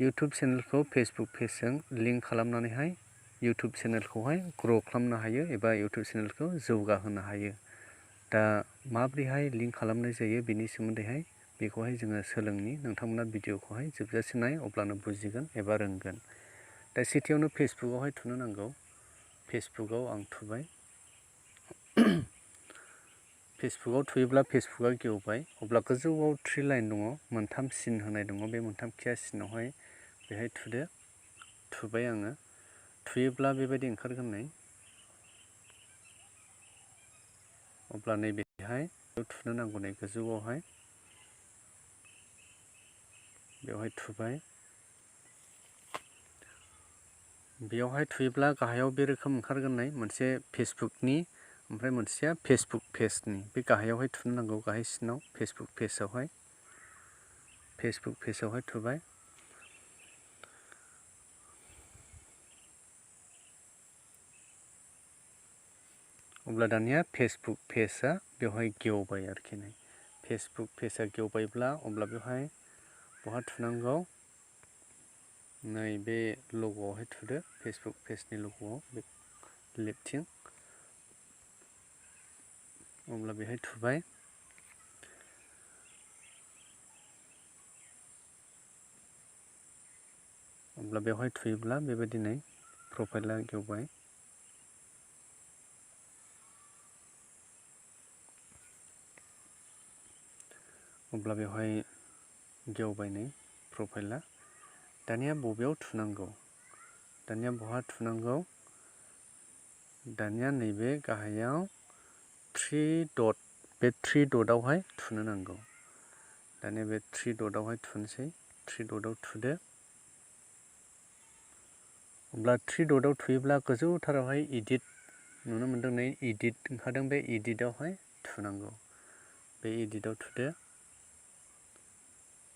YouTube चेनेलखौ Facebook पेजजों link खालामनानैहाय YouTube चेनेलखौहाय grow' खालामनो हायो एबा YouTube चेनेलखौ जौगाहोनो हायो। दा माबोरैहाय लिंक खालामनाय जायो बेनि सोमोन्दैहाय बेखौहाय जोङो सोलोंनि। नोंथांमोना भिडिअखौहाय जोबजासिम नाय अब्लानो बुजिगोन एबा रोंगोन। दा सेथियावनो फेसबुकआवहाय थुनो नांगौ। फेसबुकआव आं थुबाय। फेसबुकआव थुयोब्ला फेसबुकआ गेवबाय। अब्ला गोजौआव 3 लाइन दङ, मोनथाम सिन होनाय दङ। बे मोनथाम खिया सिनावहाय बेहाय थुदो। थुबाय आङो। थुयोब्ला बेबायदि ओंखारगोन नै। अब्ला नैबेहाय थुनो नांगौ नै गोजौआवहाय। बेवहाय थुबाय। बेयावहाय थुयोब्ला गाहायाव बे रोखोम ओंखारगोन नै मोनसे फेसबुकनि ओमफ्राय मोनसेया फेसबुक पेजनि। बे गाहायावहाय थुनो नांगौ, गाहाय सिनाव फेसबुक पेजआवहाय। फेसबुक पेजआवहाय थुबाय। अब्ला दानिया फेसबुक पेजआ बेवहाय गेवबाय आरोखि नै। फेसबुक पेजआ गेवबायब्ला अब्ला बेवहाय बहा थुनांगौ? नै बे लग'आवहाय थुदो, फेसबुक पेजनि लग'आव बे लेफ्टथिं। अब्ला बेहाय थुबाय। अब्ला बेवहाय थुयोब्ला बेबायदि नै प्रफाइला गेवबाय। अब्ला बेवहाय गेवबाय नै प्रफाइला। दानिया बबेयाव थुनांगौ? दानिया बहा थुनांगौ? दानिया नैबे गाहायाव 3 डट, बे 3 डटआवहाय थुनो नांगौ। दानिया बे 3 डटआवहाय थुनोसै। 3 डटआव थुदो। अब्ला 3 डटआव थुयोब्ला गोजौथारावहाय इडिट नुनो मोनदों नै, इडिट ओंखारदों। बे इडिटआवहाय थुनांगौ। बे इडिटआव थुदो।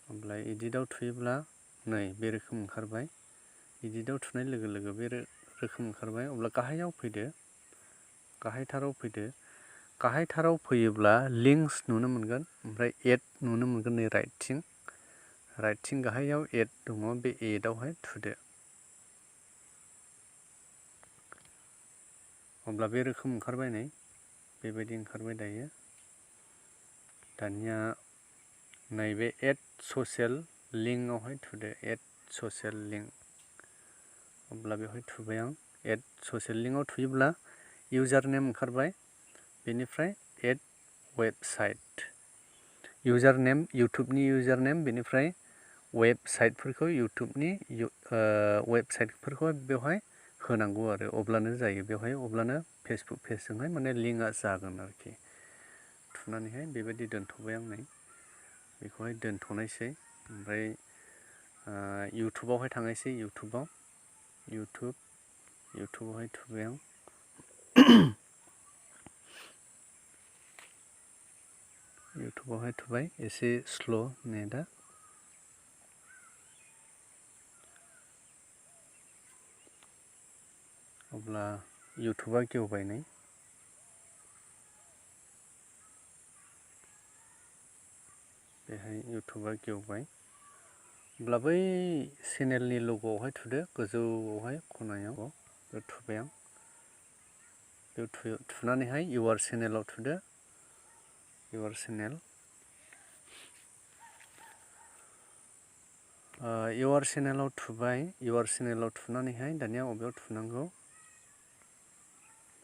अब्ला इडिटआव थुयोब्ला नै बे रोखोम ओंखारबाय। इडिटआव थुनाय लोगो लोगो बे रोखोम ओंखारबाय। अब्ला गाहायाव फैदो। गाहायथाराव फैदो। गाहायथाराव फैयोब्ला लिंक्स नुनो मोनगोन, ओमफ्राय एड नुनो मोनगोन नै राइटथिं। राइटथिं गाहायाव एड दङ। बे एडआवहाय थुदो। अब्ला बे रोखोम ओंखारबाय नै, बेबायदि ओंखारबाय दायो। दानिया नैबे एड ससियेल लिंकआवहाय थुदो। एड ससियेल लिंक। अब्ला बेवहाय थुबाय आं। एड ससियेल लिंकआव थुयोब्ला इउजार नेम ओंखारबाय। बेनिफ्राय एड वेबसाइट। इउजार नेम इउटुबनि इउजार नेम, बेनिफ्राय वेबसाइटफोरखौ इउटुबनि वेबसाइटफोरखौ बेवहाय होनांगौ आरो अब्लानो जायो बेवहाय। अब्लानो फेसबुक पेजजोंहाय माने लिंकआ जागोन आरोखि। थुनानैहाय बेबायदि दोनथ'बाय आं नै। बेखौहाय दोनथ'नायसै। ओमफ्राय इउटुबावहाय थांनायसै। इउटुबावहाय थुबाय आं। इउटुबावहाय थुबाय। एसे स्ल' नेटआ। अब्ला इउटुबा गेवबाय नै। बेहाय इउटुबा गेवबाय। अब्ला बै चेनेलनि लग'आवहाय थुदो, गोजौआवहाय खनायाव। बेयाव थुबाय आं। बेयाव थुनानैहाय इउआर चेनेलाव थुदो। इउआर चेनेल। इउआर चेनेलाव थुबाय। इउआर चेनेलाव थुनानैहाय दानिया बबेयाव थुनांगौ?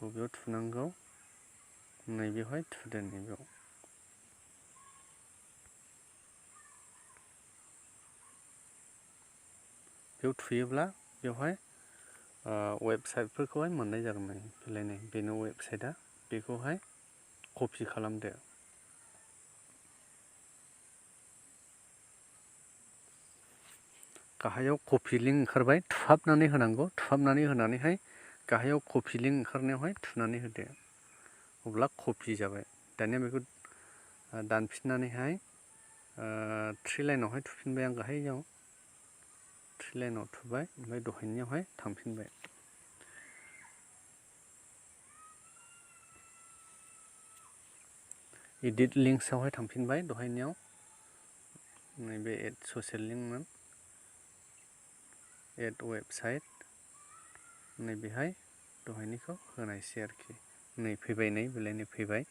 बबेयाव थुनांगौ? नैबेवहाय थुदो, नैबेयाव। बेयाव थुयोब्ला बेवहाय वेबसाइटफोरखौहाय मोननाय जागोन नै। बेलाय नै बेनो वेबसाइटआ। बेखौहाय कपि खालामदो। गाहायाव कपि लिंक ओंखारबाय। थुहाबनानै होनांगौ। थुहाबनानै होनानैहाय गाहायाव कपि लिंक ओंखारनायावहाय थुनानै होदो। अब्ला कपि जाबाय। दानिया बेखौ दानफिननानैहाय 3 लाइनावहाय थुफिनबाय आं गाहायाव। 3 लाइनाव थुबाय। ओमफ्राय दहायनियावहाय थांफिनबाय। इडिट लिंक्सआवहाय थांफिनबाय दहायनियाव। नैबे एड ससियेल लिंकमोन। एड वेबसाइट नैबेहाय दहायनिखौ होनायसै आरोखि नै फैबाय नै बेलाय नै फैबाय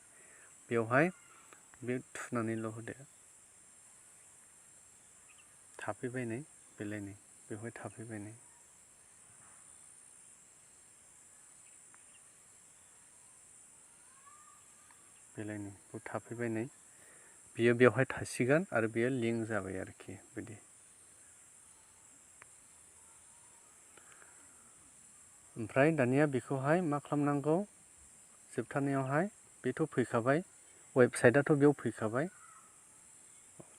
बेवहाय बे थुनानैल' होदो थाफैबाय नै बेलाय नै बेवहाय थाफैबाय नै बेलाय नै बेयाव थाफैबाय नै बियो बेवहाय थासिगोन आरो बियो लिंक जाबाय आरोखि बिदि ओमफ्राय दानिया बेखौहाय मा खालामनांगौ जोबथारनायावहाय बेथ' फैखाबाय वेबसाइटआथ' बेयाव फैखाबाय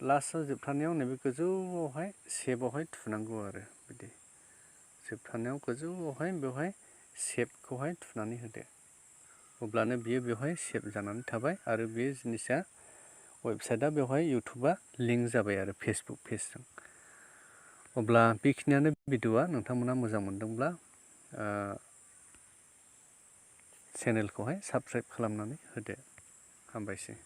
लास्टआव जोबथारनायाव नैबे गोजौआवहाय सेभआवहाय थुनांगौ आरो बिदि जोबथारनायाव गोजौआवहाय बेवहाय सेभखौहाय थुनानै होदो अब्लानो बियो बेवहाय सेभ जानानै थाबाय आरो बे जिनिसा वेबसाइटआ बेवहाय इउटुबआ लिंक जाबाय आरो फेसबुक पेजजों अब्ला बेखिनियानो भिडिअ'आ नोंथांमोना मोजां मोनदोंब्ला चेनेलखौहाय साबस्क्राइब खालामनानै होदो हामबायसै